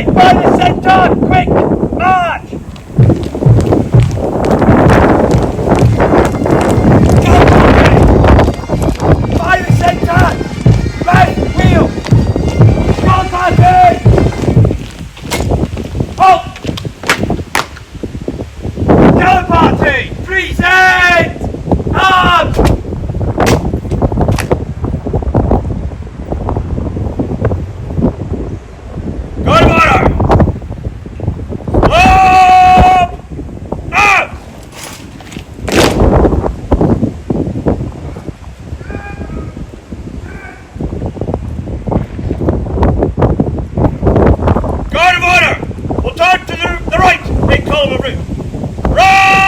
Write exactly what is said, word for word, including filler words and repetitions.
By the centre! Quick! March! Go, Tommy! By the centre! Right wheel! Go, Tommy! Halt! Gallipati! Present! Up! Good water! Up! Up! Guard of honour! We'll turn to the, the right, take column of route. Right!